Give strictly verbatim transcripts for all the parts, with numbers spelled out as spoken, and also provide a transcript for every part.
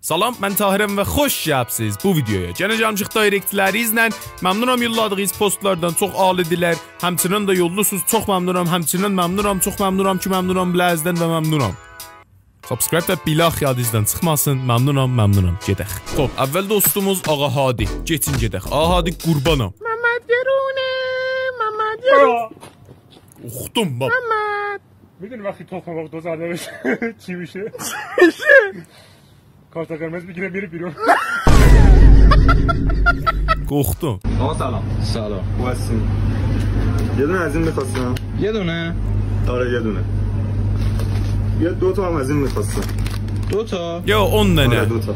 سلام، من طاهرم و خوش گلیبسیز بو ویدیویا. گئنه گلمیشیک دایرکتلرینیزله. ممنونام یوللادیغینیز پستلاردان، چوخ عالی‌دیرلر. همچنین ده یوللوسوز، چوخ ممنونام. همچنین ممنونام، چوخ ممنونام کی ممنونام بیله‌زدن و ممنونام. سابسکرایب و بیلاخ یادینیزدان چیخماسین. ممنونام، ممنونام. گئدک. خوب، اول دوستوموز آقا هادی. گئچین گئدک. آقا هادی، قوربانام. ممد گرونه، ممد گرونه. قورخدوم، بابا. ممد. می‌دونی وقتی تخم مرغ دو زده بشه چی می‌شه؟ کارت قرمز می‌گیره میره بیرون. قورخدوم. آقا سلام. سلام. خوب هستین؟ یه دونه از این می‌خواستم. یه دونه؟ آره، یه دونه. یه دو تا هم از این می‌خواستم. دو تا؟ یا اون دنه. آره، دو تا.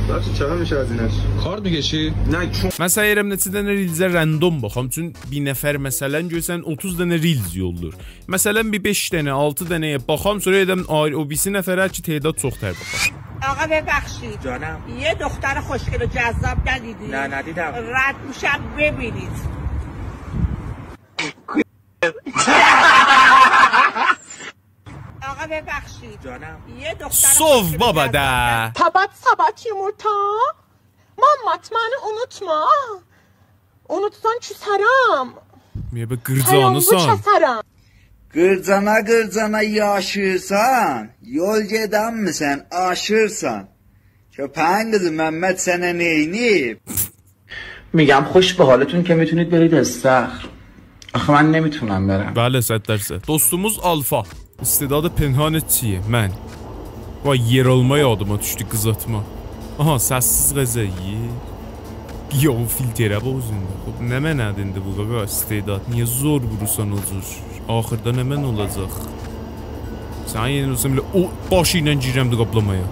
ببخشید، چقدر می‌شه هزینه‌اش؟ کارت می‌کشی؟ نه، چون من سعی ائدیرم نئچه دنه ریلزه رندوم باخام. چون بیر نفر، مثلا، گؤرسن اوتوز دنه ریلز یوللور. مثلا، بیر بئش دنه، آلتی دنه‌یه باخام، سونرا گئدم آیری، او بیریسی نفره کی تعداد چوخ‌تر باخام. آقا ببخشید. جانم. یه دختر خوشگل و جذاب ندیدی؟ نه، ندیدم. رد می‌شم ببینید. آقا ببخشید. جانم. یه دختر سوو خوشگل و بابا جذاب ده. ندیدی؟ تابات سابات یومورتا. مامات منی اونوتما. اونوتسان کوسرم. نییه بئله قیرجانیسان؟ پایانلی کسرم. قیرجانا قیرجانا یاشیرسان، یول گئدنمیسن، آشیرسان. کؤپه‌یین قیزی، ممد سنه نئینییب؟ می‌گم خوش به حالتون که می‌تونید برید استخر. آخه من نمی‌تونم برم. بلی، صد درصد. دوستوموز آلفا. استعداد پنهانت چیه؟ من. وای، یئرآلما یادیما دوشدو، قیزارتما. آها، سس‌سیز غذا یئییر. یوخ، فیلتره باخ اؤزونده. خوب، نمنه‌دیر ایندی بو، قاقا، استعداد؟ نییه زور وورورسان او جور؟ آخیردا نمنه اولاجاق؟ سنین یئرینه اولسام ائله او باشی ایله گیررم ده قابلامایا.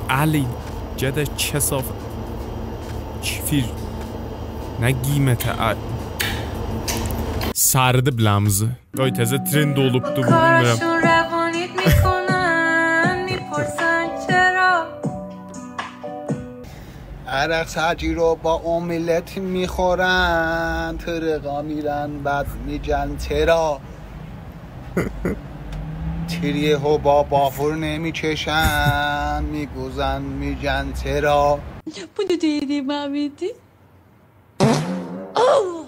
علی، گده کثافت. کفیر. نه قیمته ا-، سردی بیله‌میزی. آی، تازه ترند اولوبدو بو، بیلمیرم. کارشون روانیت می‌کنن، می‌پرسن چرا؟ عرق سجی رو با اون ملت می‌خورن، ترقا می‌رن، بعد می‌گن چرا؟ تریه ها با باخور نمی‌کشن، می‌گوزن، می‌گن چرا؟ بونو دئییرم، آبیدی. آو!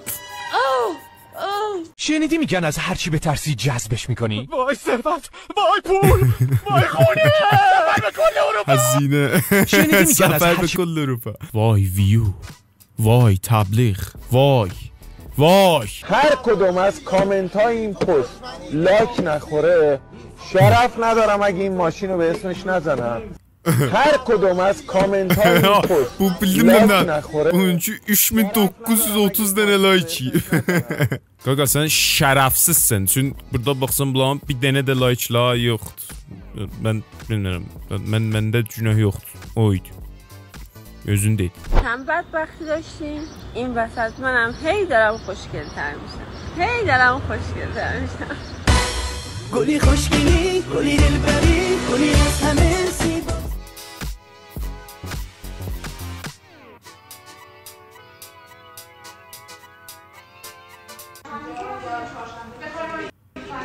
آو! آو! شنیدی می‌گن از هر چی بترسی جذبش می‌کنی؟ وای ثروت، وای پول، وای خونه، سفر به کل اروپا. هزینه. شنیدی می‌گن از سفر هر به چی کل اروپا. وای ویو. وای تبلیغ. وای. وای. هر کدوم از کامنت‌های این پست لایک نخوره، شرف ندارم اگه این ماشین رو به اسمش نزنم. هر کدوم از کامنت‌های این پست بو بیلدیم من لایک ده. نخوره. بونون اوچون اوچ مین دوققوز یوز اوتوز دنه لایک. قاقا، سن شرفسیزسن. چون بورادا باخسان، بولارین بیر دنه ده لایکلاری یوخدور. من بیلمیرم. من، منده گوناه یوخدور. اویدو. اؤزون دئ. چند بدبختی داشتیم، این وسط منم هی دارم خوشگل‌تر می‌شم، هی دارم خوشگل‌تر می‌شم. گلی خوشگلی، گلی دلبری، گلی از همه زیبا.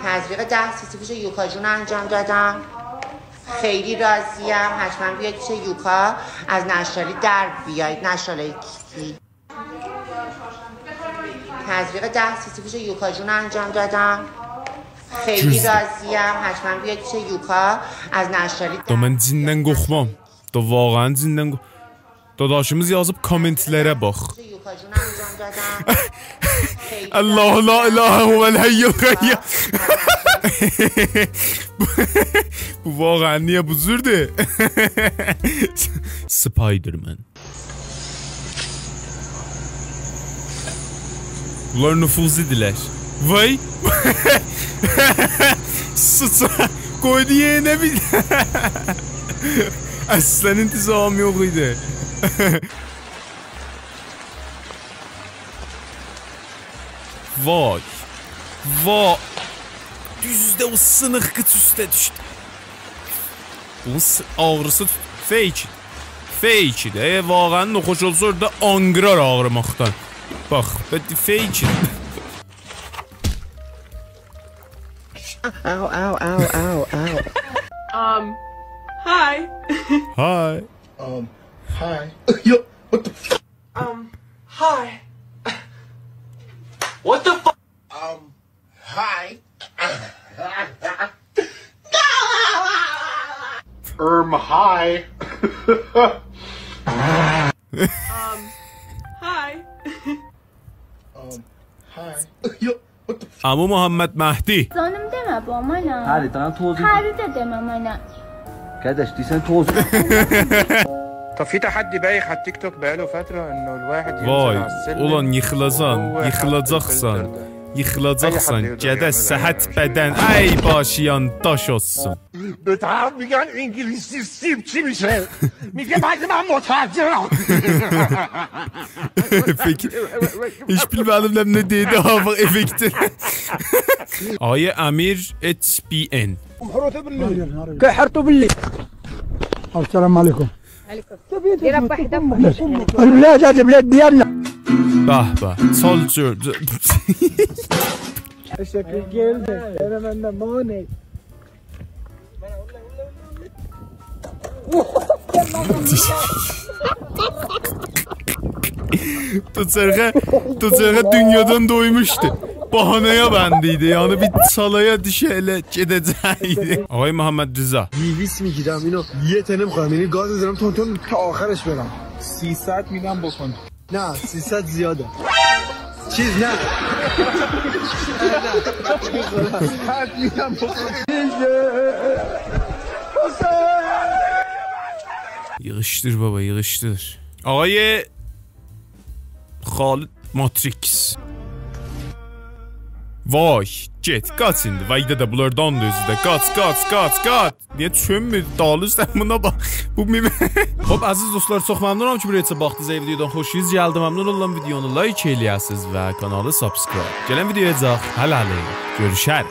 تزریق ده سی‌سی پیش یوکا جون انجام دادم. خیلی راضیم. حتما بیاید پیش یوکا، از نشالی در بیاید. نشالی کیسی. تزریق ده سی‌سی پیش یوکا جون انجام دادم. خیلی راضیم. حتما بیاید پیش یوکا، از نشالی. دا من جیندن قورخمام. دا واقعا جیندن قو-، داداشیمیز یازیب: «کامنت‌لره باخ.» الله لا اله هو الحی القیوم. بو واقعا نییه بو جوردور؟ سپایدرمن. بونلار نفوذی‌دیرلر. وای! سیچا-، قویدو یئرینه بیر. اصلا انتظاریمی یوخ ایدی. وای. وا-، دوزده او سینیق قیچ اوسته دوشدو. بونون س-، آغریسی توت-، fake. Fake ده، ائ، واقعا ناخوش اولسا اورادا آنقیرار آغریماقدان. باخ، به-، fake. Ow, ow, ow, ow, ow. Um, Hi. Hi. Um, hi. Yo, what the f- Um, hi. What the fuck? Um, hi. Um, hi. Um, hi. Um, hi. Yo, what the f- عمو محمد مهدی. جانیم، دئمه بو، مانا. هری، دانا توزون. هری ده دئمه، مانا. قارداش، دئییرسن توز. طب في تحدي بايخ على التيك توك بقاله فترة إنه الواحد ينزل وای، على السلم اولان ییخیلاجاقسان، وهو حاطط ییخیلاجاقسان، الفلتر ده. ییخیلاجاقسان، اي حد يقدر گده يعملها صحت يعني. بدن، ای باشیان داش اولسون. به طرف می‌گن انگلیسی سیب چی می‌شه؟ میگه مگه من مترجمم؟ افکت. هئچ بیلمه‌دیم نه، نه دئییردی، ها، باخ، افکت. آقای امیر، اتش بی ان. کحرت بالله. السلام عليكم. عليكم. البلاد، هذه بلاد ديالنا. به به، چال چؤل. تشکر، گلدی. ائله من ده مانع. دوچرخه، دوچرخه دونیادان دویموشدو. بهانه‌یه بندی ایدی. یعنی بیر چالایا دوشه ائله گئده‌جکدی. آقای محمدرضا. دویست می‌گیرم اینو. یه تنه می‌خورم. یعنی گاز می‌زنم تون تون تا آخرش برم. سیصد می‌دم بکن. نه، سیصد زیاده. چیز نه. سیصد می‌دم بکن. ییغیشدیر بابا، ییغیشدیر. آقای خالد ماتریکس. وای، گئت، قاچ ایندی. وای دده، بونلاردان دا اؤزو ده. قاچ، قاچ، قاچ، قاچ. نییه چؤنمور؟ داغیلیر سن بونا باخ. بو می- خب، عزیز دوستلار، چوخ ممنونام کی بورایا باخدینیز. اگر ویدیودان خوشونوز گلدی، ممنون اوللام ویدیونو لایک ائله‌یه‌سینیز و کانالی سابسکرایب. گلن ویدیویاجاق. هله‌لیک. گؤروشریک.